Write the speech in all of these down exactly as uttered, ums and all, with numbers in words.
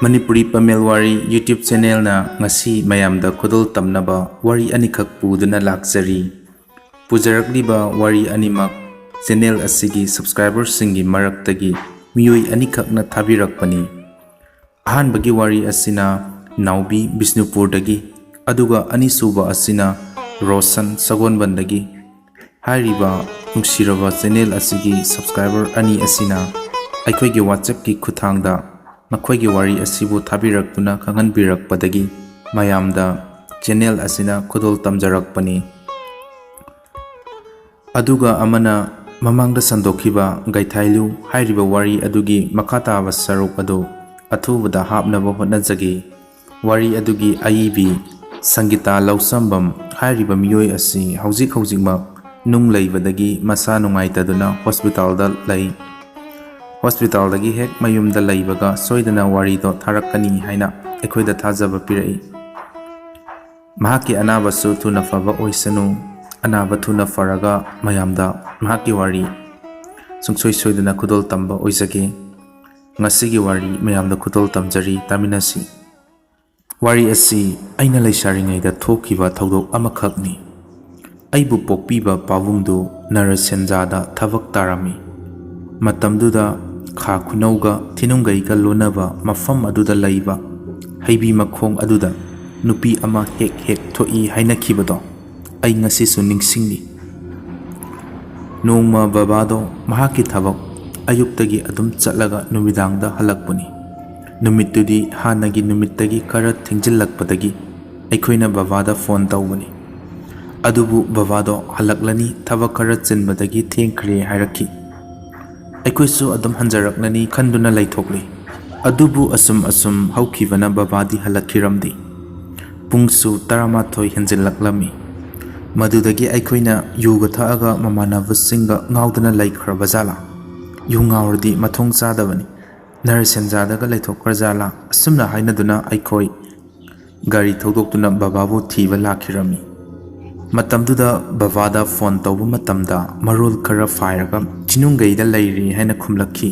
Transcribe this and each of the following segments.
ꯃꯅꯤꯄꯨꯔꯤ ꯄꯃꯦꯜ ꯋꯥꯔꯤ YouTube ꯆꯦꯅꯦꯜꯅ ꯉꯁꯤ ꯃꯌꯥꯝꯗ ꯈꯨꯗꯣꯜ ꯇꯝꯅꯕ ꯋꯥꯔꯤ ꯑꯅꯤꯈꯛ ꯄꯨꯗꯨꯅ ꯂꯥꯛꯆꯔꯤ꯫ ꯄꯨꯖꯔꯛꯂꯤꯕ ꯋꯥꯔꯤ ꯑꯅꯤꯃꯛ ꯆꯦꯅꯦꯜ ꯑꯁꯤꯒꯤ ꯁꯕꯁꯀ꯭ꯔꯥꯏꯕꯔꯁꯤꯡꯒꯤ ꯃꯔꯛꯇꯒꯤ ꯃꯤꯑꯣꯏ ꯑꯅꯤꯈꯛꯅ ꯊꯥꯕꯤꯔꯛꯄꯅꯤ꯫ ꯑꯍꯥꯟꯕꯒꯤ ꯋꯥꯔꯤ ꯑꯁꯤꯅ ꯅꯥꯎꯕꯤ ꯕꯤꯁꯅꯨꯄꯨꯔꯗꯒꯤ, ꯑꯗꯨꯒ ꯑꯅꯤꯁꯨꯕ ꯑꯁꯤꯅ ꯔꯣꯁꯟ ꯁꯒꯣꯜꯕꯟꯗꯒꯤ꯫ ꯍꯥꯏꯔꯤꯕ ꯅꯨꯡꯁꯤꯔꯕ ꯆꯦꯅꯦꯜ ꯑꯁꯤꯒꯤ ꯁꯕꯁꯀ꯭ꯔꯥꯏꯕꯔ ꯑꯅꯤ ꯑꯁꯤꯅ ꯑꯩꯈꯣꯏꯒꯤ WhatsAppꯀꯤ ꯈꯨꯠꯊꯥꯡꯗ ꯃꯈꯣꯏꯒꯤ ꯋꯥꯔꯤ ꯑꯁꯤꯕꯨ ꯊꯥꯕꯤꯔꯛꯇꯨꯅ ꯈꯪꯍꯟꯕꯤꯔꯛꯄꯗꯒꯤ ꯃꯌꯥꯝꯗ ꯆꯦꯅꯦꯜ ꯑꯁꯤꯅ ꯈꯨꯗꯣꯜ ꯇꯝꯖꯔꯛꯄꯅꯤ꯫ ꯑꯗꯨꯒ ꯑꯃꯅ ꯃꯃꯥꯡꯗ ꯁꯟꯗꯣꯛꯈꯤꯕ ꯒꯩꯊꯥꯏꯂꯨ ꯍꯥꯏꯔꯤꯕ ꯋꯥꯔꯤ ꯑꯗꯨꯒꯤ ꯃꯈꯥ ꯇꯥꯕ ꯁꯔꯨꯛ ꯑꯗꯨ ꯑꯊꯨꯕꯗ ꯍꯥꯞꯅꯕ ꯍꯣꯠꯅꯖꯒꯦ꯫ ꯋꯥꯔꯤ ꯑꯗꯨꯒꯤ ꯑꯏꯕꯤ ꯁꯪꯒꯤꯇꯥ ꯂꯧꯁꯝꯕꯝ ꯍꯥꯏꯔꯤꯕ ꯃꯤꯑꯣꯏ ꯑꯁꯤ ꯍꯧꯖꯤꯛ ꯍꯧꯖꯤꯛꯃꯛ ꯅꯨꯡ ꯂꯩꯕꯗꯒꯤ ꯃꯁꯥ ꯅꯨꯡꯉꯥꯏꯇꯗꯨꯅ ꯍꯣꯁꯄꯤꯇꯥꯜꯗ ꯂꯩ꯫ ꯍꯣꯁꯄꯤꯇꯥꯜꯗꯒꯤ ꯍꯦꯛ ꯃꯌꯨꯝꯗ ꯂꯩꯕꯒ ꯁꯣꯏꯗꯅ ꯋꯥꯔꯤꯗꯣ ꯊꯥꯔꯛꯀꯅꯤ ꯍꯥꯏꯅ ꯑꯩꯈꯣꯏꯗ ꯊꯥꯖꯕ ꯄꯤꯔꯛꯏ꯫ ꯃꯍꯥꯛꯀꯤ ꯑꯅꯥꯕꯁꯨ ꯊꯨꯅ ꯐꯕ ꯑꯣꯏꯁꯅꯨ꯫ ꯑꯅꯥꯕ ꯊꯨꯅ ꯐꯔꯒ ꯃꯌꯥꯝꯗ ꯃꯍꯥꯛꯀꯤ ꯋꯥꯔꯤ ꯁꯨꯡꯁꯣꯏ ꯁꯣꯏꯗꯅ ꯈꯨꯗꯣꯜ ꯇꯝꯕ ꯑꯣꯏꯖꯒꯦ꯫ ꯉꯁꯤꯒꯤ ꯋꯥꯔꯤ ꯃꯌꯥꯝꯗ ꯈꯨꯗꯣꯜ ꯇꯝꯖꯔꯤ, ꯇꯥꯃꯤꯟꯅꯁꯤ꯫ ꯋꯥꯔꯤ ꯑꯁꯤ ꯑꯩꯅ ꯂꯩꯁꯥꯔꯤꯉꯩꯗ ꯊꯣꯛꯈꯤꯕ ꯊꯧꯗꯣꯛ ꯑꯃꯈꯛꯅꯤ꯫ ꯑꯩꯕꯨ ꯄꯣꯛꯄꯤꯕ ꯄꯥꯕꯨꯡꯗꯨ ꯅꯔꯁꯦꯟꯖꯥꯗ ꯊꯕꯛ ꯇꯥꯔꯝꯃꯤ꯫ ꯃꯇꯝꯗꯨꯗ ꯈꯥ ꯈꯨꯅꯧꯒ ꯊꯤꯅꯨꯡꯒꯩꯒ ꯂꯣꯟꯅꯕ ꯃꯐꯝ ꯑꯗꯨꯗ ꯂꯩꯕ ꯍꯩꯕꯤ ꯃꯈꯣꯡ ꯑꯗꯨꯗ ꯅꯨꯄꯤ ꯑꯃ ꯍꯦꯛ ꯍꯦꯛ ꯊꯣꯛꯏ ꯍꯥꯏꯅꯈꯤꯕꯗꯣ ꯑꯩ ꯉꯁꯤꯁꯨ ꯅꯤꯡꯁꯤꯡꯂꯤ꯫ ꯅꯣꯡꯃ ꯕꯕꯥꯗꯣ ꯃꯍꯥꯛꯀꯤ ꯊꯕꯛ ꯑꯌꯨꯛꯇꯒꯤ ꯑꯗꯨꯝ ꯆꯠꯂꯒ ꯅꯨꯃꯤꯗꯥꯡꯗ ꯍꯜꯂꯛꯄꯅꯤ꯫ ꯅꯨꯃꯤꯠꯇꯨꯗꯤ ꯍꯥꯟꯅꯒꯤ ꯅꯨꯃꯤꯠꯇꯒꯤ ꯈꯔ ꯊꯦꯡꯖꯤꯜꯂꯛꯄꯗꯒꯤ ꯑꯩꯈꯣꯏꯅ ꯕꯕꯥꯗ ꯐꯣꯟ ꯇꯧꯕꯅꯤ꯫ ꯑꯗꯨꯕꯨ ꯕꯕꯥꯗꯣ ꯍꯜꯂꯛꯂꯅꯤ, ꯊꯕꯛ ꯈꯔ ꯆꯤꯟꯕꯗꯒꯤ ꯊꯦꯡꯈ꯭ꯔꯦ ꯍꯥꯏꯔꯛꯈꯤ꯫ ꯑꯩꯈꯣꯏꯁꯨ ꯑꯗꯨꯝ ꯍꯟꯖꯔꯛꯂꯅꯤ ꯈꯟꯗꯨꯅ ꯂꯩꯊꯣꯛꯂꯤ꯫ ꯑꯗꯨꯕꯨ ꯑꯁꯨꯝ ꯑꯁꯨꯝ ꯍꯧꯈꯤꯕꯅ ꯕꯕꯥꯗꯤ ꯍꯜꯂꯛꯈꯤꯔꯝꯗꯦ꯫ ꯄꯨꯡꯁꯨ ꯇꯔꯥꯃꯥꯊꯣꯏ ꯍꯦꯟꯖꯤꯜꯂꯛꯂꯝꯃꯤ꯫ ꯃꯗꯨꯗꯒꯤ ꯑꯩꯈꯣꯏꯅ ꯌꯨꯒ ꯊꯛꯑꯒ ꯃꯃꯥꯟꯅꯕꯁꯤꯡꯒ ꯉꯥꯎꯗꯨꯅ ꯂꯩꯈ꯭ꯔꯕ ꯖꯥꯠꯂꯥ? ꯌꯨ ꯉꯥꯎꯔꯗꯤ ꯃꯊꯣꯡ ꯆꯥꯗꯕꯅꯤ, ꯅꯔꯁꯦꯟꯖꯥꯗꯒ ꯂꯩꯊꯣꯛꯈ꯭ꯔ ꯖꯥꯠꯂꯥ? ꯑꯁꯨꯝꯅ ꯍꯥꯏꯅꯗꯨꯅ ꯑꯩꯈꯣꯏ ꯒꯥꯔꯤ ꯊꯧꯗꯣꯛꯇꯨꯅ ꯕꯕꯥꯕꯨ ꯊꯤꯕ ꯂꯥꯛꯈꯤꯔꯝꯃꯤ꯫ ꯃꯇꯝꯗꯨꯗ ꯕꯕꯥꯗ ꯐꯣꯟ ꯇꯧꯕ ꯃꯇꯝꯗ ꯃꯔꯣꯜ ꯈꯔ ꯐꯥꯏꯔꯒ ꯊꯤꯅꯨꯡꯒꯩꯗ ꯂꯩꯔꯤ ꯍꯥꯏꯅ ꯈꯨꯝꯂꯛꯈꯤ꯫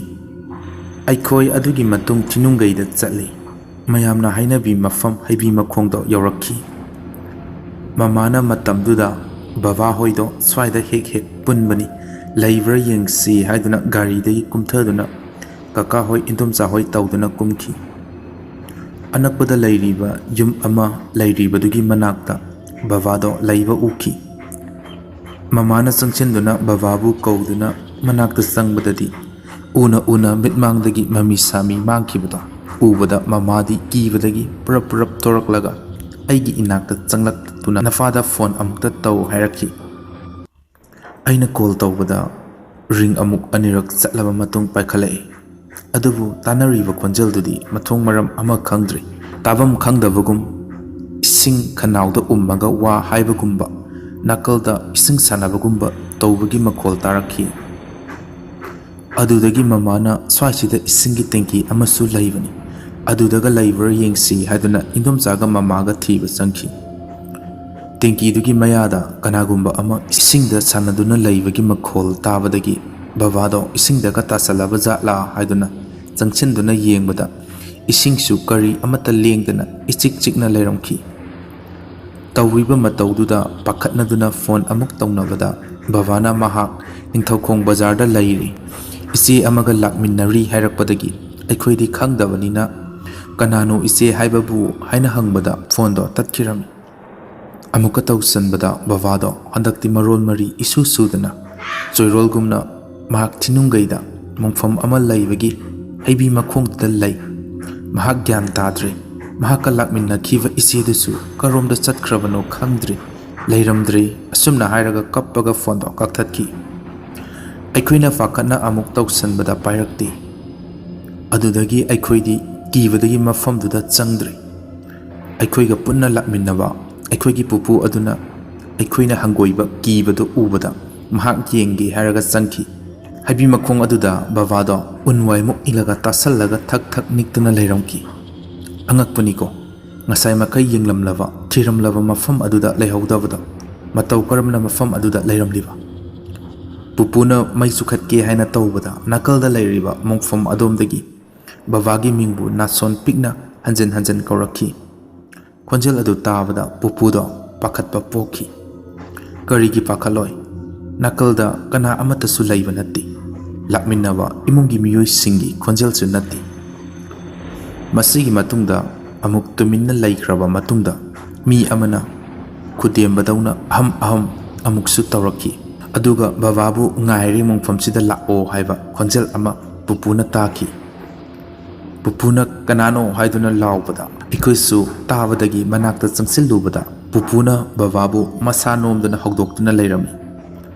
ꯑꯩꯈꯣꯏ ꯑꯗꯨꯒꯤ ꯃꯇꯨꯡ ꯊꯤꯅꯨꯡꯒꯩꯗ ꯆꯠꯂꯤ꯫ ꯃꯌꯥꯝꯅ ꯍꯥꯏꯅꯕꯤ ꯃꯐꯝ ꯍꯩꯕꯤ ꯃꯈꯣꯡꯗꯣ ꯌꯧꯔꯛꯈꯤ꯫ ꯃꯃꯥꯅ ꯃꯇꯝꯗꯨꯗ ꯕꯕꯥ ꯍꯣꯏꯗꯣ ꯁ꯭ꯋꯥꯏꯗ ꯍꯦꯛ ꯍꯦꯛ ꯄꯨꯟꯕꯅꯤ, ꯂꯩꯕ꯭ꯔꯥ ꯌꯦꯡꯁꯤ ꯍꯥꯏꯗꯨꯅ ꯒꯥꯔꯤꯗꯒꯤ ꯀꯨꯝꯊꯗꯨꯅ ꯀꯀꯥ ꯍꯣꯏ ꯏꯟꯗꯣꯝꯆꯥ ꯍꯣꯏ ꯇꯧꯗꯨꯅ ꯀꯨꯝꯈꯤ꯫ ꯑꯅꯛꯄꯗ ꯂꯩꯔꯤꯕ ꯌꯨꯝ ꯑꯃ ꯂꯩꯔꯤꯕꯗꯨꯒꯤ ꯃꯅꯥꯛꯇ ꯕꯕꯥꯗꯣ ꯂꯩꯕ ꯎꯈꯤ꯫ ꯃꯃꯥꯅ ꯆꯪꯁꯤꯟꯗꯨꯅ ꯕꯕꯥꯕꯨ ꯀꯧꯗꯨꯅ ꯃꯅꯥꯛꯇ ꯆꯪꯕꯗꯗꯤ ꯎꯅ ꯎꯅ ꯃꯤꯠꯃꯥꯡꯗꯒꯤ ꯃꯃꯤ ꯁꯥꯃꯤ ꯃꯥꯡꯈꯤꯕꯗꯣ ꯎꯕꯗ ꯃꯃꯥꯗꯤ ꯀꯤꯕꯗꯒꯤ ꯄꯨꯔꯞ ꯄꯨꯔꯞ ꯊꯣꯔꯛꯂꯒ ꯑꯩꯒꯤ ꯏꯅꯥꯛꯇ ꯆꯪꯂꯛꯇꯨꯅ "ꯅꯐꯥꯗ ꯐꯣꯟ ꯑꯃꯨꯛꯇ ꯇꯧ" ꯍꯥꯏꯔꯛꯈꯤ꯫ ꯑꯩꯅ ꯀꯣꯜ ꯇꯧꯕꯗ ꯔꯤꯡ ꯑꯃꯨꯛ ꯑꯅꯤꯔꯛ ꯆꯠꯂꯕ ꯃꯇꯨꯡ ꯄꯥꯏꯈꯠꯂꯛꯏ꯫ ꯑꯗꯨꯕꯨ ꯇꯥꯅꯔꯤꯕ ꯈꯣꯟꯖꯦꯜꯗꯨꯗꯤ ꯃꯊꯣꯡ ꯃꯔꯝ ꯑꯃ ꯈꯪꯗ꯭ꯔꯤ꯫ ꯇꯥꯐꯝ ꯈꯪꯗꯕꯒꯨꯝ, ꯏꯁꯤꯡ ꯈꯅꯥꯎꯗ ꯎꯝꯃꯒ ꯋꯥ ꯍꯥꯏꯕꯒꯨꯝꯕ, ꯅꯥꯀꯜꯗ ꯏꯁꯤꯡ ꯁꯥꯟꯅꯕꯒꯨꯝꯕ ꯇꯧꯕꯒꯤ ꯃꯈꯣꯜ ꯇꯥꯔꯛꯈꯤ꯫ ꯑꯗꯨꯗꯒꯤ ꯃꯃꯥꯅ "ꯁ꯭ꯋꯥꯏꯁꯤꯗ ꯏꯁꯤꯡꯒꯤ ꯇꯦꯡꯀꯤ ꯑꯃꯁꯨ ꯂꯩꯕꯅꯤ, ꯑꯗꯨꯗꯒ ꯂꯩꯕ꯭ꯔꯥ ꯌꯦꯡꯁꯤ" ꯍꯥꯏꯗꯨꯅ ꯏꯟꯗꯣꯝꯆꯥꯒ ꯃꯃꯥꯒ ꯊꯤꯕ ꯆꯪꯈꯤ꯫ ꯇꯦꯡꯀꯤꯗꯨꯒꯤ ꯃꯌꯥꯗ ꯀꯅꯥꯒꯨꯝꯕ ꯑꯃ ꯏꯁꯤꯡꯗ ꯁꯥꯟꯅꯗꯨꯅ ꯂꯩꯕꯒꯤ ꯃꯈꯣꯜ ꯇꯥꯕꯗꯒꯤ ꯕꯕꯥꯗꯣ ꯏꯁꯤꯡꯗꯒ ꯇꯥꯁꯜꯂꯕ ꯖꯥꯠꯂꯥ ꯍꯥꯏꯗꯨꯅ ꯆꯪꯁꯤꯟꯗꯨꯅ ꯌꯦꯡꯕꯗ ꯏꯁꯤꯡꯁꯨ ꯀꯔꯤ ꯑꯃꯠꯇ ꯂꯦꯡꯗꯅ ꯏꯆꯤꯛ ꯆꯤꯛꯅ ꯂꯩꯔꯝꯈꯤ꯫ ꯇꯧꯔꯤꯕ ꯃꯇꯧꯗꯨꯗ ꯄꯥꯈꯠꯅꯗꯨꯅ ꯐꯣꯟ ꯑꯃꯨꯛ ꯇꯧꯅꯕꯗ ꯕꯕꯥꯅ ꯃꯍꯥꯛ ꯅꯤꯡꯊꯧꯈꯣꯡ ꯕꯖꯥꯔꯗ ꯂꯩꯔꯤ, ꯏꯆꯦ ꯑꯃꯒ ꯂꯥꯛꯃꯤꯟꯅꯔꯤ ꯍꯥꯏꯔꯛꯄꯗꯒꯤ ꯑꯩꯈꯣꯏꯗꯤ ꯈꯪꯗꯕꯅꯤꯅ "ꯀꯅꯥꯅꯣ ꯏꯆꯦ ꯍꯥꯏꯕꯕꯨ?" ꯍꯥꯏꯅ ꯍꯪꯕꯗ ꯐꯣꯟꯗꯣ ꯇꯠꯈꯤꯔꯝꯃꯤ꯫ ꯑꯃꯨꯛꯀ ꯇꯧꯁꯟꯕꯗ ꯕꯕꯥꯗꯣ ꯍꯟꯗꯛꯇꯤ ꯃꯔꯣꯜ ꯃꯔꯤ ꯏꯁꯨ ꯁꯨꯗꯅ ꯆꯣꯏꯔꯣꯜꯒꯨꯝꯅ ꯃꯍꯥꯛ ꯊꯤꯅꯨꯡꯒꯩꯗ ꯃꯣꯡꯐꯝ ꯑꯃ ꯂꯩꯕꯒꯤ ꯍꯩꯕꯤ ꯃꯈꯣꯡꯗꯨꯗ ꯂꯩ꯫ ꯃꯍꯥꯛ ꯒ꯭ꯌꯥꯟ ꯇꯥꯗ꯭ꯔꯦ꯫ ꯃꯍꯥꯛꯀ ꯂꯥꯛꯃꯤꯟꯅꯈꯤꯕ ꯏꯆꯦꯗꯨꯁꯨ ꯀꯔꯣꯝꯗ ꯆꯠꯈ꯭ꯔꯕꯅꯣ ꯈꯪꯗ꯭ꯔꯦ꯫ ꯂꯩꯔꯝꯗ꯭ꯔꯦ꯫ ꯑꯁꯨꯝꯅ ꯍꯥꯏꯔꯒ ꯀꯞꯄꯒ ꯐꯣꯟꯗꯣ ꯀꯛꯊꯠꯈꯤ꯫ ꯑꯩꯈꯣꯏꯅ ꯄꯥꯈꯠꯅ ꯑꯃꯨꯛ ꯇꯧꯁꯟꯕꯗ ꯄꯥꯏꯔꯛꯇꯦ꯫ ꯑꯗꯨꯗꯒꯤ ꯑꯩꯈꯣꯏꯗꯤ ꯀꯤꯕꯗꯒꯤ ꯃꯐꯝꯗꯨꯗ ꯆꯪꯗ꯭ꯔꯦ꯫ ꯑꯩꯈꯣꯏꯒ ꯄꯨꯟꯅ ꯂꯥꯛꯃꯤꯟꯅꯕ ꯑꯩꯈꯣꯏꯒꯤ ꯄꯨꯄꯨ ꯑꯗꯨꯅ ꯑꯩꯈꯣꯏꯅ ꯍꯪꯒꯣꯏꯕ ꯀꯤꯕꯗꯨ ꯎꯕꯗ ꯃꯍꯥꯛ ꯌꯦꯡꯒꯦ ꯍꯥꯏꯔꯒ ꯆꯪꯈꯤ꯫ ꯍꯩꯕꯤ ꯃꯈꯣꯡ ꯑꯗꯨꯗ ꯕꯕꯥꯗꯣ ꯎꯟ ꯋꯥꯏꯃꯨꯛ ꯏꯜꯂꯒ ꯇꯥꯁꯜꯂꯒ ꯊꯛ ꯊꯛ ꯅꯤꯛꯇꯨꯅ ꯂꯩꯔꯝꯈꯤ꯫ ꯑꯉꯛꯄꯅꯤꯀꯣ, ꯉꯁꯥꯏ ꯃꯈꯩ ꯌꯦꯡꯂꯝꯂꯕ, ꯊꯤꯔꯝꯂꯕ ꯃꯐꯝ ꯑꯗꯨꯗ ꯂꯩꯍꯧꯗꯕꯗꯣ꯫ ꯃꯇꯧ ꯀꯔꯝꯅ ꯃꯐꯝ ꯑꯗꯨꯗ ꯂꯩꯔꯝꯂꯤꯕ? ꯄꯨꯄꯨꯅ ꯃꯩ ꯆꯨꯈꯠꯀꯦ ꯍꯥꯏꯅ ꯇꯧꯕꯗ ꯅꯥꯀꯜꯗ ꯂꯩꯔꯤꯕ ꯃꯣꯡꯐꯝ ꯑꯗꯣꯝꯗꯒꯤ ꯕꯕꯥꯒꯤ ꯃꯤꯡꯕꯨ ꯅꯥꯁꯣꯟ ꯄꯤꯛꯅ ꯍꯟꯖꯤꯟ ꯍꯟꯖꯤꯟ ꯀꯧꯔꯛꯈꯤ꯫ ꯈꯣꯟꯖꯦꯜ ꯑꯗꯨ ꯇꯥꯕꯗ ꯄꯨꯄꯨꯗꯣ ꯄꯥꯈꯠꯄ ꯄꯣꯛꯈꯤ꯫ "ꯀꯔꯤꯒꯤ ꯄꯥꯈꯠꯂꯣꯏ? ꯅꯥꯀꯜꯗ ꯀꯅꯥ ꯑꯃꯠꯇꯁꯨ ꯂꯩꯕ ꯅꯠꯇꯦ꯫ ꯂꯥꯛꯃꯤꯟꯅꯕ ꯏꯃꯨꯡꯒꯤ ꯃꯤꯑꯣꯏꯁꯤꯡꯒꯤ ꯈꯣꯟꯖꯦꯜꯁꯨ ꯅꯠꯇꯦ꯫" ꯃꯁꯤꯒꯤ ꯃꯇꯨꯡꯗ ꯑꯃꯨꯛ ꯇꯨꯃꯤꯟꯅ ꯂꯩꯈ꯭ꯔꯕ ꯃꯇꯨꯡꯗ ꯃꯤ ꯑꯃꯅ ꯈꯨꯗꯦꯝꯕꯗꯧꯅ ꯑꯍꯝ ꯑꯍꯝ ꯑꯃꯨꯛꯁꯨ ꯇꯧꯔꯛꯈꯤ꯫ ꯑꯗꯨꯒ ꯕꯕꯥꯕꯨ ꯉꯥꯏꯔꯤ ꯃꯣꯡꯐꯝꯁꯤꯗ ꯂꯥꯛꯑꯣ ꯍꯥꯏꯕ ꯈꯣꯟꯖꯦꯜ ꯑꯃ ꯄꯨꯄꯨꯅ ꯇꯥꯈꯤ꯫ ꯄꯨꯄꯨꯅ "ꯀꯅꯥꯅꯣ?" ꯍꯥꯏꯗꯨꯅ ꯂꯥꯎꯕꯗ ꯑꯩꯈꯣꯏꯁꯨ ꯇꯥꯕꯗꯒꯤ ꯃꯅꯥꯛꯇ ꯆꯪꯁꯤꯜꯂꯨꯕꯗ ꯄꯨꯄꯨꯅ ꯕꯕꯥꯕꯨ ꯃꯁꯥ ꯅꯣꯝꯗꯨꯅ ꯍꯧꯗꯣꯛꯇꯨꯅ ꯂꯩꯔꯝꯃꯤ꯫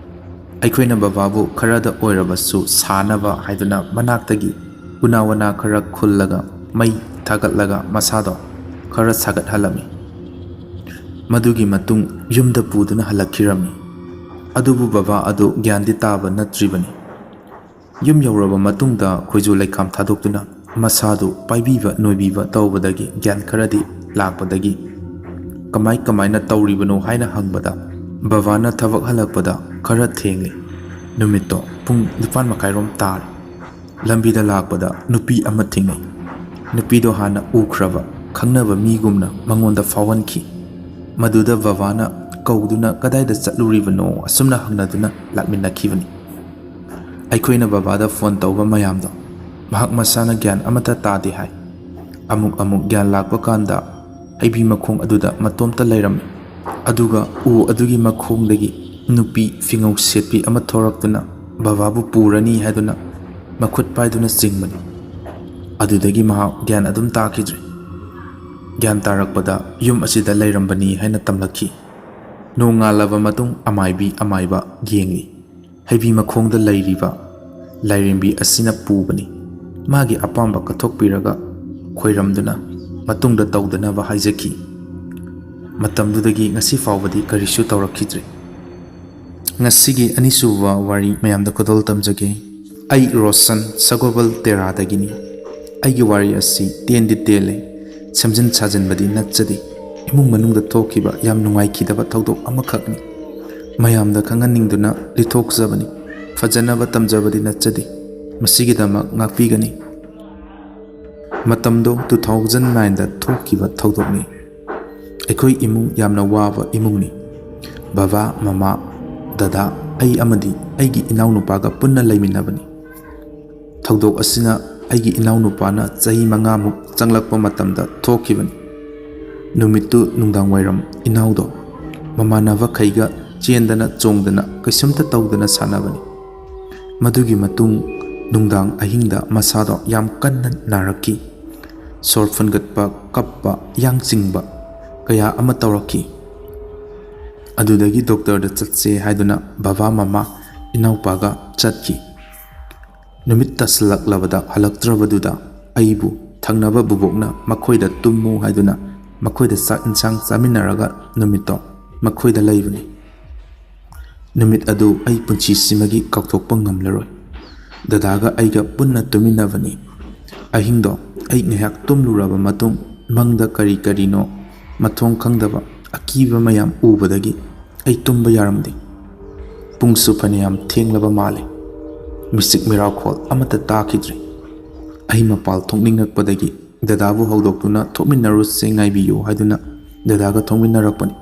ꯑꯩꯈꯣꯏꯅ ꯕꯕꯥꯕꯨ ꯈꯔꯗ ꯑꯣꯏꯔꯕꯁꯨ ꯁꯥꯅꯕ ꯍꯥꯏꯗꯨꯅ ꯃꯅꯥꯛꯇꯒꯤ ꯎꯅꯥ ꯋꯥꯅꯥ ꯈꯔ ꯈꯨꯜꯂꯒ ꯃꯩ ꯊꯥꯒꯠꯂꯒ ꯃꯁꯥꯗꯣ ꯈꯔ ꯁꯥꯒꯠꯍꯜꯂꯝꯃꯤ꯫ ꯃꯗꯨꯒꯤ ꯃꯇꯨꯡ ꯌꯨꯝꯗ ꯄꯨꯗꯨꯅ ꯍꯜꯂꯛꯈꯤꯔꯝꯃꯤ꯫ ꯑꯗꯨꯕꯨ ꯕꯕꯥ ꯑꯗꯨ ꯒ꯭ꯌꯥꯟꯗꯤ ꯇꯥꯕ ꯅꯠꯇ꯭ꯔꯤꯕꯅꯤ꯫ ꯌꯨꯝ ꯌꯧꯔꯕ ꯃꯇꯨꯡꯗ ꯈꯣꯏꯖꯨ ꯂꯩꯈꯥꯝ ꯊꯥꯗꯣꯛꯇꯨꯅ ꯃꯁꯥꯗꯨ ꯄꯥꯏꯕꯤꯕ ꯅꯣꯏꯕꯤꯕ ꯇꯧꯕꯗꯒꯤ ꯒ꯭ꯌꯥꯟ ꯈꯔꯗꯤ ꯂꯥꯛꯄꯗꯒꯤ "ꯀꯃꯥꯏ ꯀꯃꯥꯏꯅ ꯇꯧꯔꯤꯕꯅꯣ?" ꯍꯥꯏꯅ ꯍꯪꯕꯗ ꯕꯕꯥꯅ ꯊꯕꯛ ꯍꯜꯂꯛꯄꯗ ꯈꯔ ꯊꯦꯡꯂꯤ꯫ ꯅꯨꯃꯤꯠꯇꯣ ꯄꯨꯡ ꯅꯤꯄꯥꯟ ꯃꯈꯥꯏꯔꯣꯝ ꯇꯥꯔꯦ꯫ ꯂꯝꯕꯤꯗ ꯂꯥꯛꯄꯗ ꯅꯨꯄꯤ ꯑꯃ ꯊꯦꯡꯅꯩ꯫ ꯅꯨꯄꯤꯗꯣ ꯍꯥꯟꯅ ꯎꯈ꯭ꯔꯕ ꯈꯪꯅꯕ ꯃꯤꯒꯨꯝꯅ ꯃꯉꯣꯟꯗ ꯐꯥꯎꯍꯟꯈꯤ꯫ ꯃꯗꯨꯗ ꯕꯕꯥꯅ ꯀꯧꯗꯨꯅ "ꯀꯗꯥꯏꯗ ꯆꯠꯂꯨꯔꯤꯕꯅꯣ?" ꯑꯁꯨꯝꯅ ꯍꯪꯅꯗꯨꯅ ꯂꯥꯛꯃꯤꯟꯅꯈꯤꯕꯅꯤ꯫ ꯑꯩꯈꯣꯏꯅ ꯕꯕꯥꯗ ꯐꯣꯟ ꯇꯧꯕ ꯃꯌꯥꯝꯗꯣ ꯃꯍꯥꯛ ꯃꯁꯥꯅ ꯒ꯭ꯌꯥꯟ ꯑꯃꯠꯇ ꯇꯥꯗꯦ ꯍꯥꯏ꯫ ꯑꯃꯨꯛ ꯑꯃꯨꯛ ꯒ꯭ꯌꯥꯟ ꯂꯥꯛꯄ ꯀꯥꯟꯗ ꯍꯩꯕꯤ ꯃꯈꯣꯡ ꯑꯗꯨꯗ ꯃꯇꯣꯝꯇ ꯂꯩꯔꯝꯃꯤ꯫ ꯑꯗꯨꯒ ꯎ ꯑꯗꯨꯒꯤ ꯃꯈꯣꯡꯗꯒꯤ ꯅꯨꯄꯤ ꯐꯤꯉꯧ ꯁꯦꯠꯄꯤ ꯑꯃ ꯊꯣꯔꯛꯇꯨꯅ ꯕꯕꯥꯕꯨ ꯄꯨꯔꯅꯤ ꯍꯥꯏꯗꯨꯅ ꯃꯈꯨꯠ ꯄꯥꯏꯗꯨꯅ ꯆꯤꯡꯕꯅꯤ꯫ ꯑꯗꯨꯗꯒꯤ ꯃꯍꯥꯛ ꯒ꯭ꯌꯥꯟ ꯑꯗꯨꯝ ꯇꯥꯈꯤꯗ꯭ꯔꯦ꯫ ꯒ꯭ꯌꯥꯟ ꯇꯥꯔꯛꯄꯗ ꯌꯨꯝ ꯑꯁꯤꯗ ꯂꯩꯔꯝꯕꯅꯤ ꯍꯥꯏꯅ ꯇꯝꯂꯛꯈꯤ꯫ ꯅꯣꯡꯉꯥꯜꯂꯕ ꯃꯇꯨꯡ ꯑꯃꯥꯏꯕꯤ ꯑꯃꯥꯏꯕ ꯌꯦꯡꯂꯤ꯫ ꯍꯩꯕꯤ ꯃꯈꯣꯡꯗ ꯂꯩꯔꯤꯕ ꯂꯥꯏꯔꯦꯝꯕꯤ ꯑꯁꯤꯅ ꯄꯨꯕꯅꯤ꯫ ꯃꯥꯒꯤ ꯑꯄꯥꯝꯕ ꯀꯠꯊꯣꯛꯄꯤꯔꯒ ꯈꯣꯏꯔꯝꯗꯨꯅ ꯃꯇꯨꯡꯗ ꯇꯧꯗꯅꯕ ꯍꯥꯏꯖꯈꯤ꯫ ꯃꯇꯝꯗꯨꯗꯒꯤ ꯉꯁꯤ ꯐꯥꯎꯕꯗꯤ ꯀꯔꯤꯁꯨ ꯇꯧꯔꯛꯈꯤꯗ꯭ꯔꯦ꯫ ꯉꯁꯤꯒꯤ ꯑꯅꯤꯁꯨꯕ ꯋꯥꯔꯤ ꯃꯌꯥꯝꯗ ꯈꯨꯗꯣꯜ ꯇꯝꯖꯒꯦ꯫ ꯑꯩ ꯔꯣꯁꯟ, ꯁꯒꯣꯜꯕꯜ ꯇꯦꯔꯥꯗꯒꯤꯅꯤ꯫ ꯑꯩꯒꯤ ꯋꯥꯔꯤ ꯑꯁꯤ ꯇꯦꯟꯗꯤ ꯇꯦꯜꯂꯦ, ꯁꯦꯝꯖꯤꯟ ꯁꯥꯖꯤꯟꯕꯗꯤ ꯅꯠꯆꯗꯦ꯫ ꯏꯃꯨꯡ ꯃꯅꯨꯡꯗ ꯊꯣꯛꯈꯤꯕ ꯌꯥꯝ ꯅꯨꯡꯉꯥꯏꯈꯤꯗꯕ ꯊꯧꯗꯣꯛ ꯑꯃꯈꯛꯅꯤ꯫ ꯃꯌꯥꯝꯗ ꯈꯪꯍꯟꯅꯤꯡꯗꯨꯅ ꯂꯤꯊꯣꯛꯆꯕꯅꯤ꯫ ꯐꯖꯅꯕ ꯇꯝꯖꯕꯗꯤ ꯅꯠꯆꯗꯦ꯫ ꯃꯁꯤꯒꯤꯗꯃꯛ ꯉꯥꯛꯄꯤꯒꯅꯤ꯫ ꯃꯇꯝꯗꯣ two thousand nine ꯗ ꯊꯣꯛꯈꯤꯕ ꯊꯧꯗꯣꯛꯅꯤ꯫ ꯑꯩꯈꯣꯏ ꯏꯃꯨꯡ ꯌꯥꯝꯅ ꯋꯥꯕ ꯏꯃꯨꯡꯅꯤ꯫ ꯕꯕꯥ, ꯃꯃꯥ, ꯗꯗꯥ, ꯑꯩ ꯑꯃꯗꯤ ꯑꯩꯒꯤ ꯏꯅꯥꯎꯅꯨꯄꯥꯒ ꯄꯨꯟꯅ ꯂꯩꯃꯤꯟꯅꯕꯅꯤ꯫ ꯊꯧꯗꯣꯛ ꯑꯁꯤꯅ ꯑꯩꯒꯤ ꯏꯅꯥꯎꯅꯨꯄꯥꯅ ꯆꯍꯤ ꯃꯉꯥꯃꯨꯛ ꯆꯪꯂꯛꯄ ꯃꯇꯝꯗ ꯊꯣꯛꯈꯤꯕꯅꯤ꯫ ꯅꯨꯃꯤꯠꯇꯨ ꯅꯨꯡꯗꯥꯡ ꯋꯥꯏꯔꯝ ꯏꯅꯥꯎꯗꯣ ꯃꯃꯥꯟꯅꯕꯈꯩꯒ ꯆꯦꯟꯗꯅ ꯆꯣꯡꯗꯅ ꯀꯩꯁꯨꯝꯇ ꯇꯧꯗꯅ ꯁꯥꯟꯅꯕꯅꯤ꯫ ꯃꯗꯨꯒꯤ ꯃꯇꯨꯡ ꯅꯨꯡꯗꯥꯡ ꯑꯍꯤꯡꯗ ꯃꯁꯥꯗꯣ ꯌꯥꯝ ꯀꯟꯅ ꯅꯥꯔꯛꯈꯤ꯫ ꯁꯣꯔ ꯐꯨꯟꯒꯠꯄ, ꯀꯞꯄ, ꯌꯥꯡ ꯆꯤꯡꯕ ꯀꯌꯥ ꯑꯃ ꯇꯧꯔꯛꯈꯤ꯫ ꯑꯗꯨꯗꯒꯤ ꯗꯣꯛꯇꯔꯗ ꯆꯠꯁꯦ ꯍꯥꯏꯗꯨꯅ ꯕꯕꯥ, ꯃꯃꯥ, ꯏꯅꯥꯎꯄꯥꯒ ꯆꯠꯈꯤ꯫ ꯅꯨꯃꯤꯠ ꯇꯥꯁꯤꯜꯂꯛꯂꯕꯗ ꯍꯜꯂꯛꯇ꯭ꯔꯕꯗꯨꯗ ꯑꯩꯕꯨ ꯊꯪꯅꯕ ꯕꯨꯕꯣꯛꯅ ꯃꯈꯣꯏꯗ ꯇꯨꯝꯃꯨ ꯍꯥꯏꯗꯨꯅ ꯃꯈꯣꯏꯗ ꯆꯥꯛ ꯏꯟꯁꯥꯡ ꯆꯥꯃꯤꯟꯅꯔꯒ ꯅꯨꯃꯤꯠꯇꯣ ꯃꯈꯣꯏꯗ ꯂꯩꯕꯅꯤ꯫ ꯅꯨꯃꯤꯠ ꯑꯗꯨ ꯑꯩ ꯄꯨꯟꯁꯤꯁꯤꯃꯒꯤ ꯀꯥꯎꯊꯣꯛꯄ ꯉꯝꯂꯔꯣꯏ꯫ ꯗꯗꯥꯒ ꯑꯩꯒ ꯄꯨꯟꯅ ꯇꯨꯃꯤꯟꯅꯕꯅꯤ꯫ ꯑꯍꯤꯡꯗꯣ ꯑꯩ ꯉꯥꯏꯍꯥꯛ ꯇꯨꯝꯂꯨꯔꯕ ꯃꯇꯨꯡ ꯃꯪꯗ ꯀꯔꯤ ꯀꯔꯤꯅꯣ ꯃꯊꯣꯡ ꯈꯪꯗꯕ ꯑꯀꯤꯕ ꯃꯌꯥꯝ ꯎꯕꯗꯒꯤ ꯑꯩ ꯇꯨꯝꯕ ꯌꯥꯔꯝꯗꯦ꯫ ꯄꯨꯡꯁꯨ ꯐꯅꯌꯥꯝ ꯊꯦꯡꯂꯕ ꯃꯥꯜꯂꯦ꯫ ꯃꯤꯆꯤꯛ ꯃꯤꯔꯥꯎꯈꯣꯜ ꯑꯃꯠꯇ ꯇꯥꯈꯤꯗ꯭ꯔꯦ꯫ ꯑꯩ ꯃꯄꯥꯜ ꯊꯣꯛꯅꯤꯡꯉꯛꯄꯗꯒꯤ ꯗꯗꯥꯕꯨ ꯍꯧꯗꯣꯛꯇꯨꯅ ꯊꯣꯛꯃꯤꯟꯅꯔꯨꯁꯦ, ꯉꯥꯏꯕꯤꯌꯨ ꯍꯥꯏꯗꯨꯅ ꯗꯗꯥꯒ ꯊꯣꯛꯃꯤꯟꯅꯔꯛꯄꯅꯤ꯫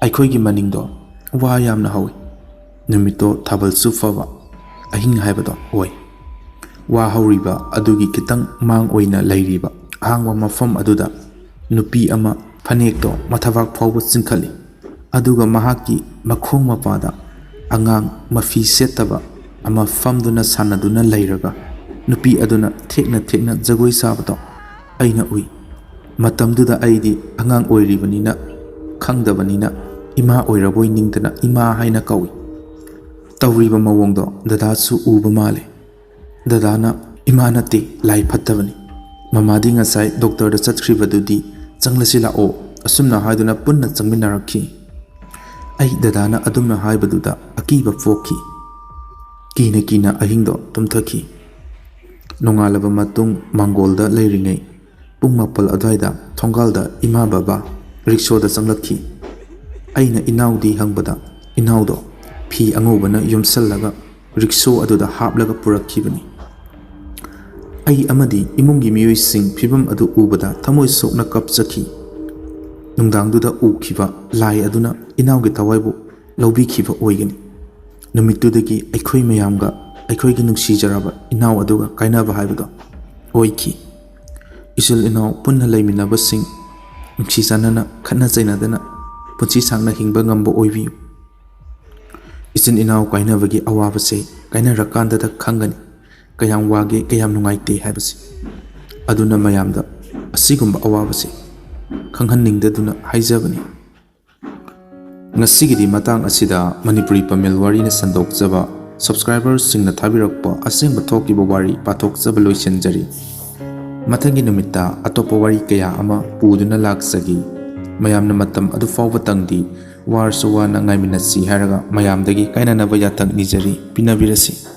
ꯑꯩꯈꯣꯏꯒꯤ ꯃꯅꯤꯡꯗꯣ ꯋꯥ ꯌꯥꯝꯅ ꯍꯧꯋꯤ꯫ ꯅꯨꯃꯤꯠꯇꯣ ꯊꯥꯕꯜꯁꯨ ꯐꯕ ꯑꯍꯤꯡ ꯍꯥꯏꯕꯗꯣ ꯑꯣꯏ꯫ ꯋꯥ ꯍꯧꯔꯤꯕ ꯑꯗꯨꯒꯤ ꯈꯤꯇꯪ ꯃꯥꯡ ꯑꯣꯏꯅ ꯂꯩꯔꯤꯕ ꯑꯍꯥꯡꯕ ꯃꯐꯝ ꯑꯗꯨꯗ ꯅꯨꯄꯤ ꯑꯃ ꯐꯅꯦꯛꯇꯣ ꯃꯊꯕꯥꯛ ꯐꯥꯎꯕ ꯆꯤꯡꯈꯠꯂꯤ꯫ ꯑꯗꯨꯒ ꯃꯍꯥꯛꯀꯤ ꯃꯈꯣꯡ ꯃꯄꯥꯗ ꯑꯉꯥꯡ ꯃꯐꯤ ꯁꯦꯠꯇꯕ ꯑꯃ ꯐꯝꯗꯨꯅ ꯁꯥꯟꯅꯗꯨꯅ ꯂꯩꯔꯒ ꯅꯨꯄꯤ ꯑꯗꯨꯅ ꯊꯦꯛꯅ ꯊꯦꯛꯅ ꯖꯒꯣꯏ ꯁꯥꯕꯗꯣ ꯑꯩꯅ ꯎꯏ꯫ ꯃꯇꯝꯗꯨꯗ ꯑꯩꯗꯤ ꯑꯉꯥꯡ ꯑꯣꯏꯔꯤꯕꯅꯤꯅ ꯈꯪꯗꯕꯅꯤꯅ ꯏꯃꯥ ꯑꯣꯏꯔꯕꯣꯏ ꯅꯤꯡꯗꯅ ꯏꯃꯥ ꯍꯥꯏꯅ ꯀꯧꯏ꯫ ꯇꯧꯔꯤꯕ ꯃꯑꯣꯡꯗꯣ ꯗꯗꯥꯁꯨ ꯎꯕ ꯃꯥꯜꯂꯦ꯫ ꯗꯗꯥꯅ, "ꯏꯃꯥ ꯅꯠꯇꯦ, ꯂꯥꯏ ꯐꯠꯇꯕꯅꯤ꯫ ꯃꯃꯥꯗꯤ ꯉꯁꯥꯏ ꯗꯣꯛꯇꯔꯗ ꯆꯠꯈ꯭ꯔꯤꯕꯗꯨꯗꯤ, ꯆꯪꯂꯁꯤ ꯂꯥꯛꯑꯣ," ꯑꯁꯨꯝꯅ ꯍꯥꯏꯗꯨꯅ ꯄꯨꯟꯅ ꯆꯪꯃꯤꯟꯅꯔꯛꯈꯤ꯫ ꯑꯩ ꯗꯗꯥꯅ ꯑꯗꯨꯝꯅ ꯍꯥꯏꯕꯗꯨꯗ ꯑꯀꯤꯕ ꯄꯣꯛꯈꯤ꯫ ꯀꯤꯅ ꯀꯤꯅ ꯑꯍꯤꯡꯗꯣ ꯇꯨꯝꯊꯈꯤ꯫ ꯅꯣꯡꯉꯥꯜꯂꯕ ꯃꯇꯨꯡ ꯃꯥꯡꯒꯣꯜꯗ ꯂꯩꯔꯤꯉꯩ ꯄꯨꯡ ꯃꯥꯄꯜ ꯑꯗꯨꯋꯥꯏꯗ ꯊꯣꯡꯒꯥꯜꯗ ꯏꯃꯥ ꯕꯕꯥ ꯔꯤꯛꯁꯣꯗ ꯆꯪꯂꯛꯈꯤ꯫ ꯑꯩꯅ ꯏꯅꯥꯎꯗꯤ ꯍꯪꯕꯗ ꯏꯅꯥꯎꯗꯣ ꯐꯤ ꯑꯉꯧꯕꯅ ꯌꯣꯝꯁꯜꯂꯒ ꯔꯤꯛꯁꯣ ꯑꯗꯨꯗ ꯍꯥꯞꯂꯒ ꯄꯨꯔꯛꯈꯤꯕꯅꯤ꯫ ꯑꯩ ꯑꯃꯗꯤ ꯏꯃꯨꯡꯒꯤ ꯃꯤꯑꯣꯏꯁꯤꯡ ꯐꯤꯚꯝ ꯑꯗꯨ ꯎꯕꯗ ꯊꯃꯣꯏ ꯁꯣꯛꯅ ꯀꯞꯆꯈꯤ꯫ ꯅꯨꯡꯗꯥꯡꯗꯨꯗ ꯎꯈꯤꯕ ꯂꯥꯏ ꯑꯗꯨꯅ ꯏꯅꯥꯎꯒꯤ ꯊꯋꯥꯏꯕꯨ ꯂꯧꯕꯤꯈꯤꯕ ꯑꯣꯏꯒꯅꯤ꯫ ꯅꯨꯃꯤꯠꯇꯨꯗꯒꯤ ꯑꯩꯈꯣꯏ ꯃꯌꯥꯝꯒ ꯑꯩꯈꯣꯏꯒꯤ ꯅꯨꯡꯁꯤꯖꯔꯕ ꯏꯅꯥꯎ ꯑꯗꯨꯒ ꯀꯥꯏꯅꯕ ꯍꯥꯏꯕꯗꯣ ꯑꯣꯏꯈꯤ꯫ ꯏꯆꯤꯜ ꯏꯅꯥꯎ ꯄꯨꯟꯅ ꯂꯩꯃꯤꯟꯅꯕꯁꯤꯡ ꯅꯨꯡꯁꯤ ꯆꯥꯟꯅꯅ, ꯈꯠꯅ ꯆꯩꯅꯗꯅ ꯄꯨꯟꯁꯤ ꯁꯥꯡꯅ ꯍꯤꯡꯕ ꯉꯝꯕ ꯑꯣꯏꯕꯤꯌꯨ꯫ ꯏꯆꯤꯟ ꯏꯅꯥꯎ ꯀꯥꯏꯅꯕꯒꯤ ꯑꯋꯥꯕꯁꯦ ꯀꯥꯏꯅꯔꯀꯥꯟꯗꯗ ꯈꯪꯒꯅꯤ, ꯀꯌꯥꯝ ꯋꯥꯒꯦ, ꯀꯌꯥꯝ ꯅꯨꯡꯉꯥꯏꯇꯦ ꯍꯥꯏꯕꯁꯦ꯫ ꯑꯗꯨꯅ ꯃꯌꯥꯝꯗ ꯑꯁꯤꯒꯨꯝꯕ ꯑꯋꯥꯕꯁꯦ ꯈꯪꯍꯟꯅꯤꯡꯗꯗꯨꯅ ꯍꯥꯏꯖꯕꯅꯤ꯫ ꯉꯁꯤꯒꯤꯗꯤ ꯃꯇꯥꯡ ꯑꯁꯤꯗ ꯃꯅꯤꯄꯨꯔꯤ ꯄꯥꯃꯦꯜ ꯋꯥꯔꯤꯅ ꯁꯟꯗꯣꯛꯆꯕ, subscriberꯁꯤꯡꯅ ꯊꯥꯕꯤꯔꯛꯄ ꯑꯁꯦꯡꯕ ꯊꯣꯛꯈꯤꯕ ꯋꯥꯔꯤ ꯄꯥꯊꯣꯛꯆꯕ ꯂꯣꯏꯁꯤꯟꯖꯔꯤ꯫ ꯃꯊꯪꯒꯤ ꯅꯨꯃꯤꯠꯇ ꯑꯇꯣꯞꯄ ꯋꯥꯔꯤ ꯀꯌꯥ ꯑꯃ ꯄꯨꯗꯨꯅ ꯂꯥꯛꯆꯒꯦ꯫ ꯃꯌꯥꯝꯅ ꯃꯇꯝ ꯑꯗꯨ ꯐꯥꯎꯕꯇꯪꯗꯤ ꯋꯥꯔꯁꯨ ꯋꯥꯅ ꯉꯥꯏꯃꯤꯟꯅꯁꯤ ꯍꯥꯏꯔꯒ ꯃꯌꯥꯝꯗꯒꯤ ꯀꯥꯏꯅꯅꯕ ꯌꯥꯊꯪ ꯅꯤꯖꯔꯤ꯫ ꯄꯤꯅꯕꯤꯔꯁꯤ꯫